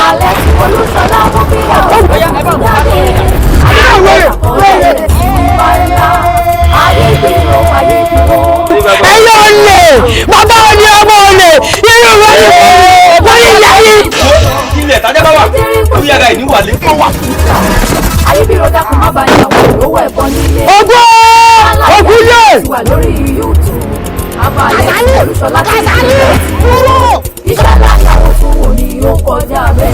Àgbàlẹ̀ tí Olúṣọlá mú bí àwọn jáde. Ayé rẹ̀ sí ńlá. Ayé gbèrò, ayé gbèrò. Ẹyẹ olè, bàbá olè, ọmọ olè, irú wọn ni wọ́n ní ìyá yìí. Ilẹ̀ tájá bá wà lórí ara ẹ̀ ní wà lé. Ayébíró, dákun, má bá yàwó lówó ẹ̀bọ nílé. Ogún ogún yé. Ti wà lórí YouTube. Abalẹ̀ tí Olúṣọlá ti ṣe iṣẹ́ ńlá ni àwọn tún wò ní ó kọjá bẹ́ẹ̀.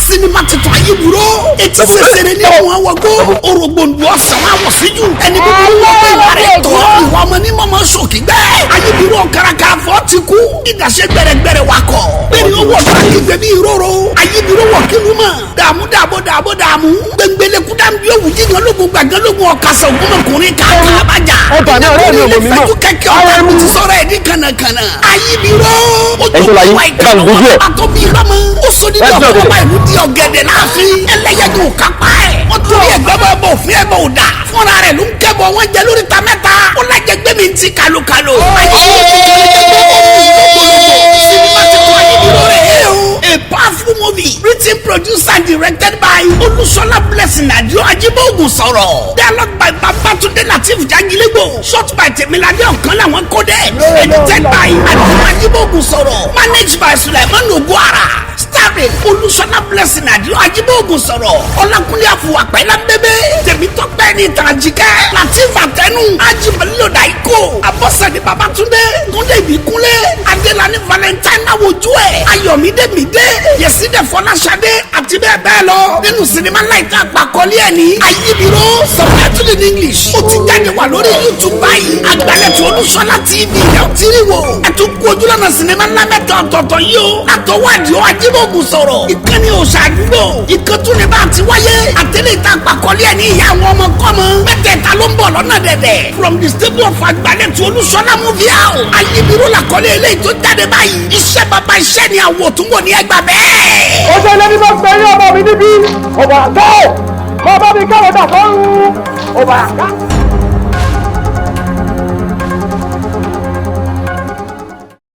Sinimá titun Ayébúrò, etí sẹsẹrẹ ní àwọn awọgbó orogbòǹdù ọ̀sán àwọ̀ síjú ẹni búburú wọ́n pé ìwà rẹ̀ tọ́ ìwà ọmọ ní mọ́mọ́ sòkè gbẹ́. Ayébúrò karaka fọ́ ti kú ìdàṣẹ́ gbẹrẹgbẹrẹ wakọ̀ bẹ́ẹ̀ni ó wọ̀ lọ́la kígbe bí ìróró. Ayébúrò wọ̀ kílù mọ̀ dààmú dààbò dààbò dààmú gbẹngbẹlẹ́kú dàbí òwú jígan lógun gbàgán lógun ọ̀kasà ògúnmọ̀kùnrin kàkà àbájá. Ọba ní ọ̀rẹ́ mi ò mọ̀ mí mọ̀. Ìfẹ́jú kẹ́kẹ́ ọ̀tá mi ti sọ̀rọ̀ ẹ̀ ní kànnàkànnà. Ayébúrò Ẹ tó la yín, ẹ bá mi dojú ẹ̀. àtọ́bí lọ́mọ ó sọ ní Ẹ tó ọ̀pọ̀ ọba ìlú di ọ̀gẹ̀dẹ̀ láàfin ẹlẹ́yẹ̀dẹ̀ ò kápá ẹ̀. Wọ́n torí ẹ̀gbẹ́ bọ́ bọ̀ òfin ẹ̀ bọ̀ ò dà fúnra rẹ̀ ló ń kẹ́bọ̀ wọ́n jẹ lórí ta mẹ́ta ó lájẹ gbé mi ti kàlùkàlù. Sinimá ti kọ́ Ayébíró rẹ̀ ẹ́ o. A powerful movie written, produced and directed by Olúṣọlá Blessing Adio Ajibogun sọ̀rọ̀. Dialogue by Babatunde Lateef Jagilegbo. Shot by Temilade Ọ̀kan làwọn coded. Edited by Adio Ajibogun sọ̀rọ̀. Managed by Sulaiman Oguara. Starring Olúṣọlá Blessing Adio Ajibogun sọ̀rọ̀. Ọlákúnlé Àfùwàpẹ́ Lábẹ́bẹ́. Tèmítọ́pẹ́ ní Ìtàjìkẹ́. Lateef Àtẹnu. Ajibelo Daiko. Abọ́sẹ̀dé Babatunde. Túndé Ìbíkúnlé. Adélani Valentine Awojú ẹ̀. Ayọ̀mídé Mídé. Yẹ̀sídẹ̀ Fọláṣadé àti bẹ́ẹ̀ bẹ́ẹ̀ lọ. Nínú sinimá láìka àpàkọ́lé ẹ̀ ní Ayébíró, subtitled in English. Ó ti jáde wà lórí YouTube báyìí. Àgbàlẹ̀tì Olúṣọlá TV ẹ̀ ó ti rí wò. Ẹ tún kú ojúlọ́nà sinimá ńlá mẹ́ta ọ̀tọ̀ọ̀tọ̀ yìí o. Àtọwọ́ Àdìo Ajíbògùn sọ̀rọ̀. Ìkànnì òòṣà àdúgbò. Ìkàntún ní bá ti wáyé. Àtẹlẹ́ ìta àpàkọ́lé ẹ̀ ní ìyá àwọn ọmọ kọ́mọ. Mẹ́tẹ̀ẹ̀ta ló ń bọ̀ lọ́nà dẹ̀dẹ̀. From the stable of Àgbàlẹ̀tì Olúṣọlá movie house. Ayébíró làkọ́lé eléyìí tó jáde báyìí. Iṣẹ́ bàbá iṣẹ́ ni àwọ̀ tún wọ̀ ní ẹgbàá bẹ́ẹ̀. Ó ṣe lẹ́ni bá gbẹ̀yìn ọmọ mi níbí ọba àtọ́ kọ́ bá mi káwọn dà fọ́rùn ọba àká.